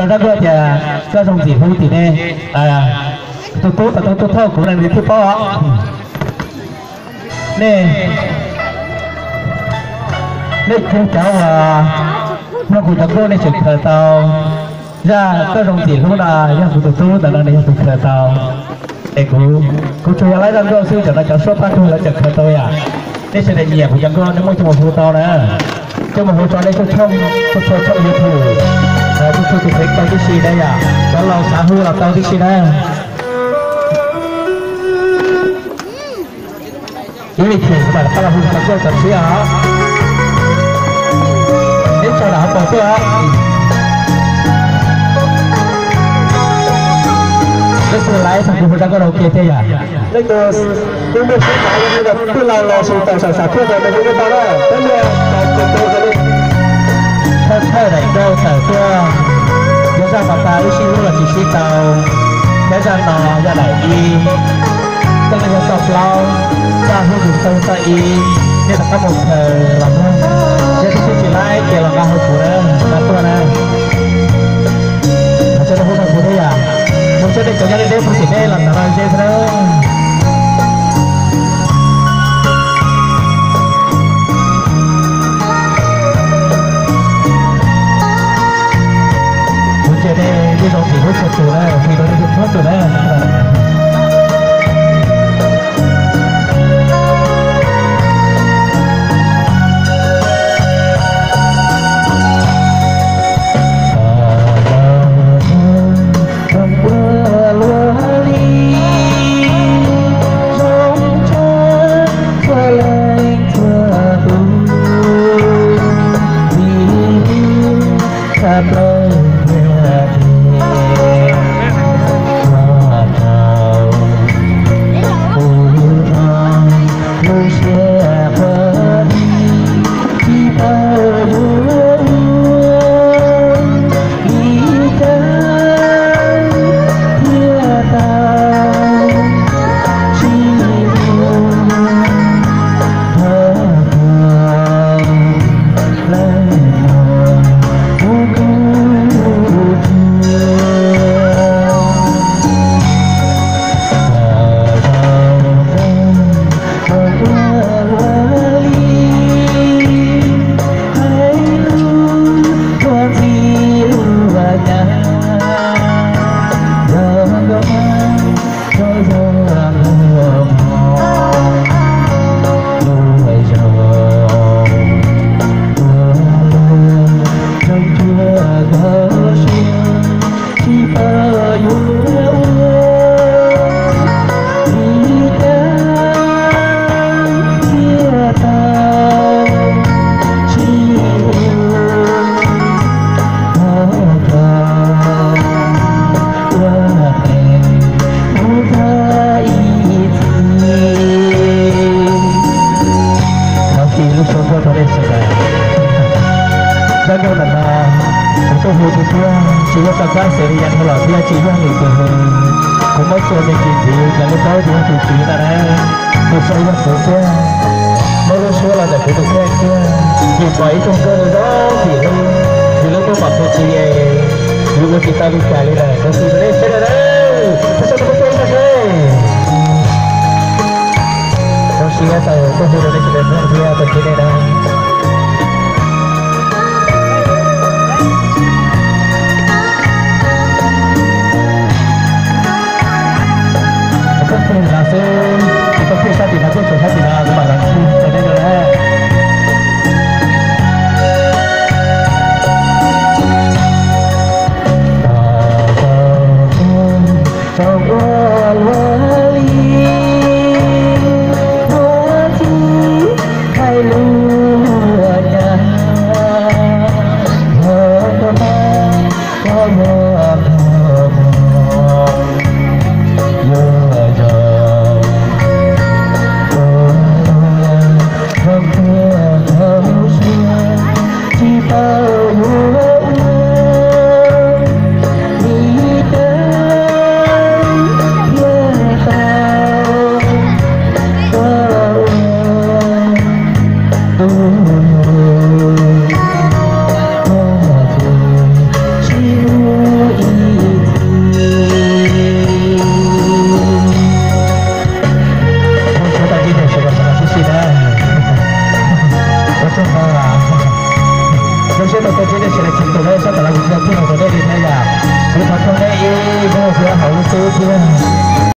Zaj nkauj tias koj zoo ntxim hlub tim nej, tus tub tau tuaj thauj kuv ne nws thiaj paub os. Nej, nej cov uas mloog kuv cov nkauj nej tseem khaws tau zaj koj zoo ntxim hlub no, yog kuv tus tub ntawm no nws yog tus khaws tau. Es kuv, kuv tsuas yog laib zaj nkauj xwb, tam no cov suab paj rug lawv tseem khaws tau yam. Nej sawv daws nyiam kuv cov nkauj nej muaj coj mus hu tau na. Coj mus hu tso nej tshooj, tshooj, tshooj YouTube, tshooj, tshooj tus Facebook tau tib si na yom, cov laus xav hu los tau tib si na. Ib me chim kuv mam rov qab los hu cov nkauj txog siab os. Neb tso nram hauv paus tuaj. Leej twg laib txog kuv hu zaj nkauj rau kiag thiab yom. Leej twg twb muaj sib nraiv li no twb los los sis tawm sam sam thiaj tau nws hu tau na. Peb muaj tau tus tus li thawj thawj daim nkauj tawm tuaj, yog zaj pas tas wb sib hlub los tsis sib tau, thiab zaj no yog daim ib, zaj no yog toj plaub, zaj hlub tus tau toj ib, nej rov qab mus khaws los mloog, yog tus twg tsis laib ces los nqa hauv kuv na, nqa tuaj na. Hais txog nej hu rau kuv thiab yom, mus txog nej cov nyob deb deb puag tim nej los ntawd no ze xwb na. Kuv cia nej, nej zoo ntxim hlub txhua tus na, vim rau nej txhua tus na. Thov kis lub suab nkauj rau nej sawv daws. Zaj nkauj ntawm no kuv tuaj hu tiag tiag, tsis yog toj kab xws li yam dhau los thiab, tsis yog lwm tus hu. Kuv muab txuas me ntsis ntxiv, yog lub paub tsis yog tus txiv ntawd na, tus sau yog kuv xwb. Muab lub suab los ntawm kuv tus kheej thiab, vim pom ib tug nkauj zoo zoo ntxim hlub, vim lub ntuj pom tus txiv es yus ua tsis tau li cas li lawm, rau qhov nej sawv daws na, thov txhua tus pub kheej seb. Zoo siab tau tuaj hu rau nej sawv daws mloog thiab tus txiv nej na. Koj pheej los xwb, koj pheej sab tim no, koj tseem sab tim no, kuv mam los hu rau nej no na. Tau ua luaj li, ua tib hais lus Peb tau tau tsis nej sawv daws tsis tus lawv sab tom lawv kuv tsis tau pub no rau nej li thiab yom. Kuv thov thov nej ib zaug xwb hauv lub xub thiab.